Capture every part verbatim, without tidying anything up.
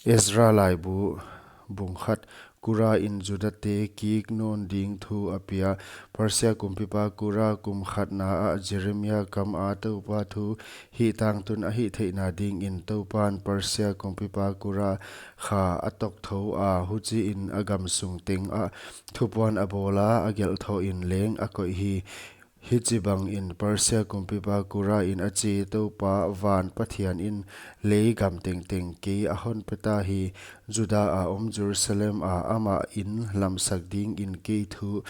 Ezra Laibu, bung khat. Kura in Juda te kik nawn ding thu a pia. Persia kumpipa Kura kum khatna ah Jeremia kam a Toupa thu hih tangtun a hih theihna dingin Toupan Persia kumpipa Kura kha a tokthou a, huchiin a gamsung teng ah thupuan a bawl a, a gelh thou in leng a koih hi. Hichibangin Persia kumpipa Kura in a chi, Toupa van Pathian in lei gam tengteng kei a hon pe ta hi. Juda a om Jerusalem a amah in lamsak dingin kei thu,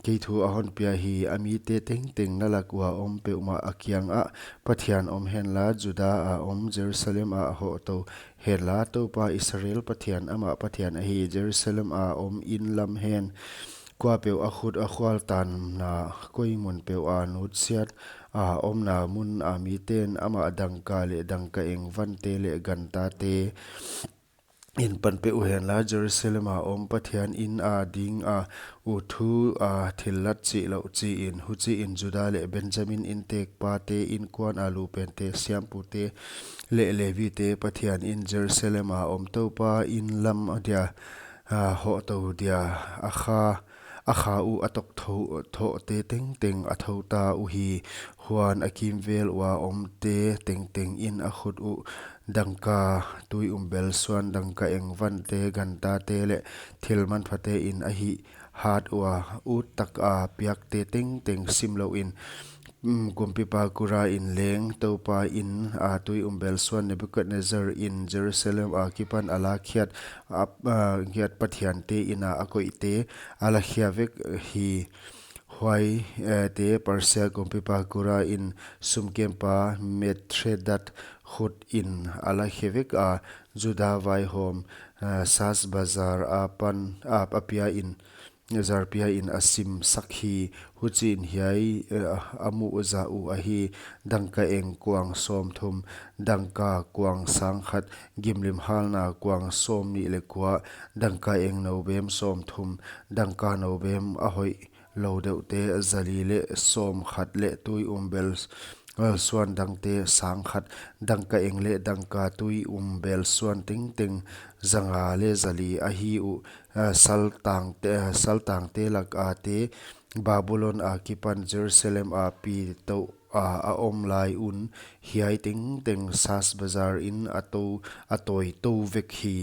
kei thu a hon pia hi. A mite tengteng na lak ua om peuhmah a kiangah Pathian om henla, Juda a om Jerusalem ah hoh tou henla, Toupa Israel Pathian amah Pathian ahi. Jerusalem a om in lam hen. Kuapeuh a khut a khual tanna koi mun peuh a nutsiat a omna mun a miten amah dangka leh dangka eng vante leh gantate in pan peuh henla, Jerusalem a om Pathian in a ding a u thu a thillat chih louh chiin, huchiin Juda leh Benjamin inntekpate, innkuan a lupente, siampute leh Levite Pathian in Jerusalem a om Toupa in lam dia a hoh tou dia a kha, a kha uh a tokthou thohte tengteng a thou ta uhi. Huan a kimvel ua omte tengteng in a khut uh dangka, tui um belsuan, dangka eng vante, gantate leh thil manphate in a hih hat ua ut tak a piakte tengteng sim louin, mm, kumpipa Kura in leng Toupa in a tui um belsuan Nebukadnezzar in Jerusalem a kipan a lakhiat, a, a, khiat pathiante in a a koihte a lakhia vek hi. Huai, eh, te Persia kumpipa Kura in sumkempa Mithredat khut in a lakhia vek a, Juda vaihawm, eh, Sasbazar a pan, a, a pia in, zarpia in a sim sak hi. Huchiin hiai, eh, a muh zah uh ahi. Dangka eng kuang sawmthum, dangka kuang sangkhat, gimlim halna kuang sawmnih leh kua, dangka eng noubem sawmthum, dangka noubem a hoih lou deuhte zali leh sawmkhat leh tui um bel, eh, suan dangte sangkhat, dangka eng leh dangka tui um belsuan tengteng zanga leh zali ahi uh. Eh, saltangte, eh, saltangte lak a te, Babulon a kipan Jerusalem a pi tou a, a om lai un hiai tengteng Sasbazar in a tou, a toi tou vek hi.